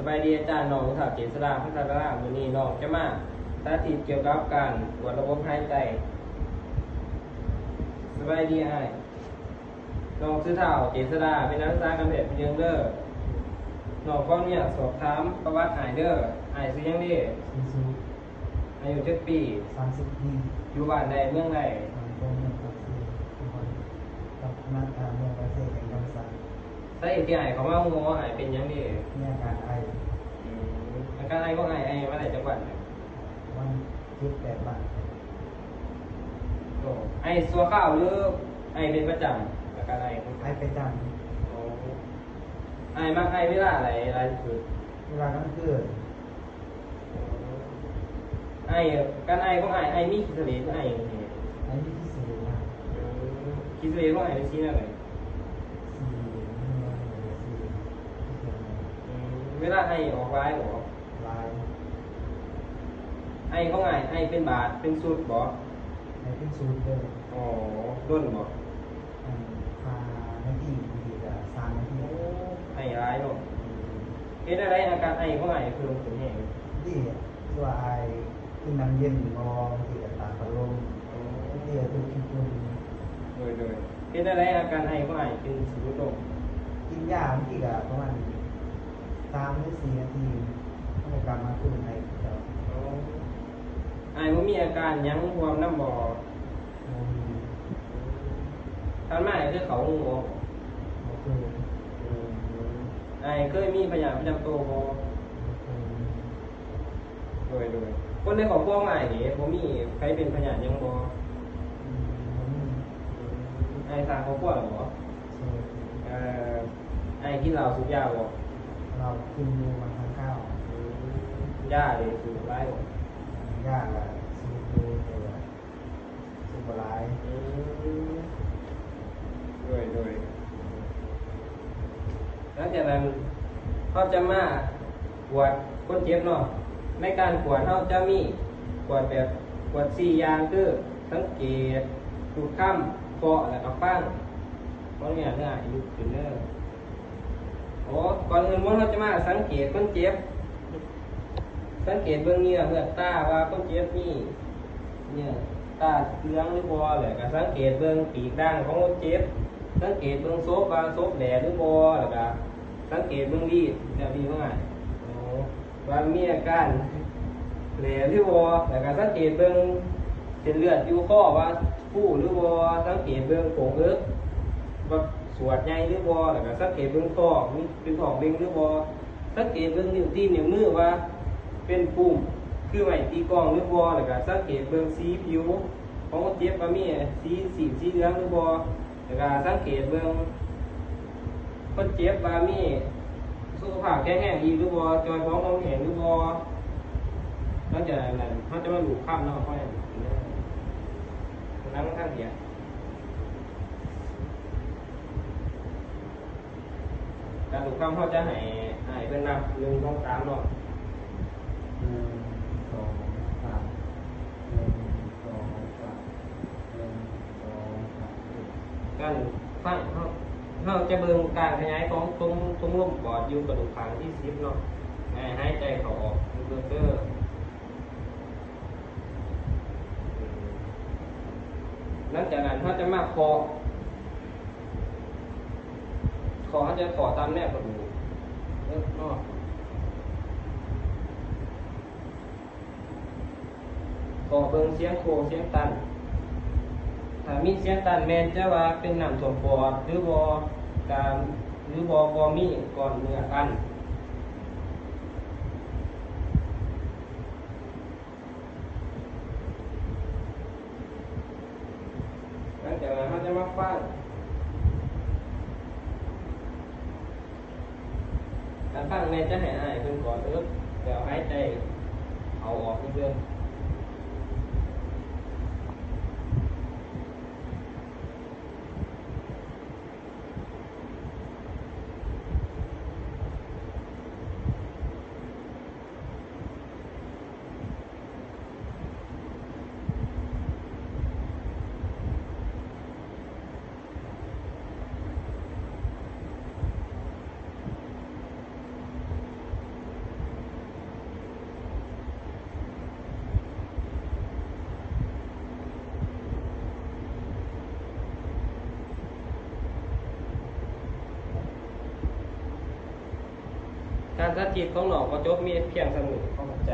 ສະບາຍດີອາຈານ, ນ້ອງຊື່ທ້າວ ເຈດສະດາ ພັນທະລາ. ມື້ນີ້ນ້ອງຈະມາສາທິດກ່ຽວກັບການກວດລະບົບຫາຍໃຈ. ສະບາຍດີອ້າຍ. ນ້ອງຊື່ທ້າວ ເຈດສະດາ ເປັນນັກສຶກສາການແພດຜູ້ໜຶ່ງເດີ. ນ້ອງຂໍອະນຸຍາດສອບຖາມປະຫວັດອ້າຍເດີ. ອ້າຍຊື່ຫຍັງເດ? ຊື່ ອາຍຸຈັກປີ? ສາມສິບປີ. ຢູ່ບ້ານໃດ ເມືອງໃດ? ບ້ານໂພນເມືອງປາກເຊ ນະຄອນ ກັບນະ ເອີ ເມືອງປາກເຊ ແຂວງຈຳປາສັກ. ສາເຫດທີ່ອ້າຍເຂົ້າມາໂຮງໝໍ ອ້າຍເປັນຫຍັງເດ? ມີອາການໄອ. ອືມ ອາການໄອຂອງອ້າຍ ໄອມາໄດ້ຈັກວັນແລ້ວ? ປະມານເຈັດແປດວັນ. ໂອ້ ໄອຊົ່ວຄາວ ຫຼື ໄອເປັນປະຈຳ? ອາການໄອຂອງ ໄອປະຈຳ. ໂອ້ ອ້າຍມັກໄອເວລາໃດຫຼາຍທີ່ສຸດ? ເວລາກາງຄືນ. ໄອ ການໄອຂອງອ້າຍ ໄອມີຂີ້ສະເຫຼດ ຫຼື ໄອ ໄອມີຂີ້ສະເຫຼດ. ອືມ ຂີ້ສະເຫຼດຂອງອ້າຍເປັນສີແນວໃດ? ສີ ອືມ ເວລາໄອອອກຫຼາຍບໍ່? ຫຼາຍ. ໄອຂອງອ້າຍ ໄອເປັນບາດ ເປັນຊຸດບໍ່? ໄອເປັນຊຸດເດີ. ອໍ ດົນບໍ່? ອັນ ຫ້ານາທີ ບາງທີກະສາມນາທີ. ໂອ້ ໄອຫຼາຍເນາະ. ເຮັດແນວໃດອາການໄອຂອງອ້າຍເພີ່ມຂຶ້ນແຮງ? ດີ ຄືວ່າອ້າຍກິນນ້ຳເຢັນບໍ່ ບາງທີກະຕາກພັດລົມ. ອໍ ບາງທີກະຖືກຂີ້ຝຸ່ນ. ໂດຍໆ ເຮັດແນວໃດອາການໄອຂອງອ້າຍຈຶ່ງຊິຫຼຸດລົງ? ກິນຢາ ບາງທີກະປະມານສາມຫຼືສີ່ນາທີ ມັນກະກັບມາຄືນໄອຄືເກົ່າ. ອໍ ອ້າຍບໍ່ມີອາການຫຍັງຮ່ວມນຳບໍ່? ບໍ່ມີ. ຜ່ານມາອ້າຍເຄີຍເຂົ້າໂຮງໝໍບໍ່? ບໍ່ເຄີຍ. ອືມ ອ້າຍເຄີຍມີພະຍາດປະຈຳໂຕບໍ່? ບໍ່ເຄີຍ. ໂດຍໆ ຄົນໃນຄອບຄົວຂອງອ້າຍນີ້ ບໍ່ມີໃຜເປັນພະຍາດຫຍັງບໍ່? ອືມ ບໍ່ມີ. ອືມ ອ້າຍສ້າງຄອບຄົວແລ້ວບໍ່? ໂສດ. ເອີ ອ້າຍກິນເຫຼົ້າສູບຢາບໍ່? ເຫຼົ້າກິນຢູ່ບາງຄັ້ງຄາວ. ອືມ ຢາເດ ສູບຫຼາຍບໍ່? ຢາກະສູບຢູ່ ແຕ່ວ່າ ສູບບໍ່ຫຼາຍ. ອືມ ໂດຍໆ ຫຼັງຈາກນັ້ນເຮົາຈະມາກວດຄົນເຈັບເນາະ. ໃນການກວດເຮົາຈະມີກວດແບບກວດສີ່ຢ່າງ ຄື ສັງເກດ, ຮູບຄຳ, ເຄາະ ແລ້ວກະຟັງ. ຂໍອະນຸຍາດເດີ ລຸກຂຶ້ນເດີ. ໂອ້ ກ່ອນອື່ນໝົດເຮົາຈະມາສັງເກດຄົນເຈັບ. ສັງເກດເບິ່ງເຫຍື່ອເມືອດຕາວ່າຄົນເຈັບມີເຫຍື່ອຕາເຫຼືອງຫຼືບໍ່, ແລ້ວກະສັງເກດເບິ່ງປີກດັງຂອງຄົນເຈັບ, ສັງເກດເບິ່ງສົບວ່າສົບແຫຼຫຼືບໍ່, ແລ້ວກະສັງເກດເບິ່ງລີດ ແລ້ວມີວ່າ ໂອ້ ວ່າມີອາການແຫຼຫຼືບໍ່, ແລ້ວກະສັງເກດເບິ່ງເສັ້ນເລືອດຢູ່ຄໍວ່າຟູຫຼືບໍ່, ສັງເກດເບິ່ງໂພງເອິກວ່າສວດໃຫຍ່ຫຼືບໍ່, ແລ້ວກະສັງເກດເບິ່ງທ້ອງ ມີ ເປັນທ້ອງເບັ່ງຫຼືບໍ່. ສັງເກດເບິ່ງນິ້ວຕີນນິ້ວມືວ່າເປັນປຸ່ມຄືໄມ້ຕີກອງຫຼືບໍ່, ແລ້ວກະສັງເກດເບິ່ງສີຜິວຂອງຄົນເຈັບວ່າມີສີຊີດສີເຫຼືອງຫຼືບໍ່, ແລ້ວກະສັງເກດເບິ່ງຄົນເຈັບວ່າມີສຸຂະພາບແຂງແຮງດີຫຼືບໍ່, ຈ່ອຍຜອມແຮງຫຼືບໍ່. ຫຼັງຈາກນັ້ນເຮົາຈະມາລູບຄຳເນາະ, ເຮົາໃຫ້ນັ່ງທາງເດຍວ. ການລູບຄຳເຮົາຈະໃຫ້ອ້າຍເພິ່ນນັບ ໜຶ່ງ ສອງ ສາມ ເນາະ. ໜຶ່ງ ສອງ ສາມ ໜຶ່ງ ສອງ ສາມ ໜຶ່ງ ສອງ ສາມ. ການຟັງ ເຮົາ ເຮົາຈະເບິ່ງການຂະຫຍາຍຂອງຖົງ ຖົງລົມປອດຢູ່ກະດູກຂ້າງທີສິບເນາະ. ໃຫ້ຫາຍໃຈເຂົ້າອອກເບິ່ງເດີ. ຫຼັງຈາກນັ້ນເຮົາຈະມາເຄາະ ເຄາະ ເຮົາຈະເຄາະຕາມແນວກະດູກເນາະ, ເຄາະເບິ່ງສຽງໂຄສຽງຕັນ. ຖ້າມີສຽງຕັນແມ່ນຈະວ່າເປັນນ້ຳຖ້ວມປອດ ຫຼືບໍ່ ການ ຫຼືບໍ່ ບໍ່ມີກ້ອນເນື້ອຕັນ. ຫຼັງຈາກນັ້ນເຮົາຈະມາຟັງ. ການຟັງແມ່ນຈະໃຫ້ອ້າຍເພິ່ນກອດເອິກ ແລ້ວຫາຍໃຈເຂົ້າອອກເດີ. ເ ການສາທິດຂອງນ້ອງກໍຈົບມີພຽງສ່ຳນີ້. ຂໍຂອບໃຈ.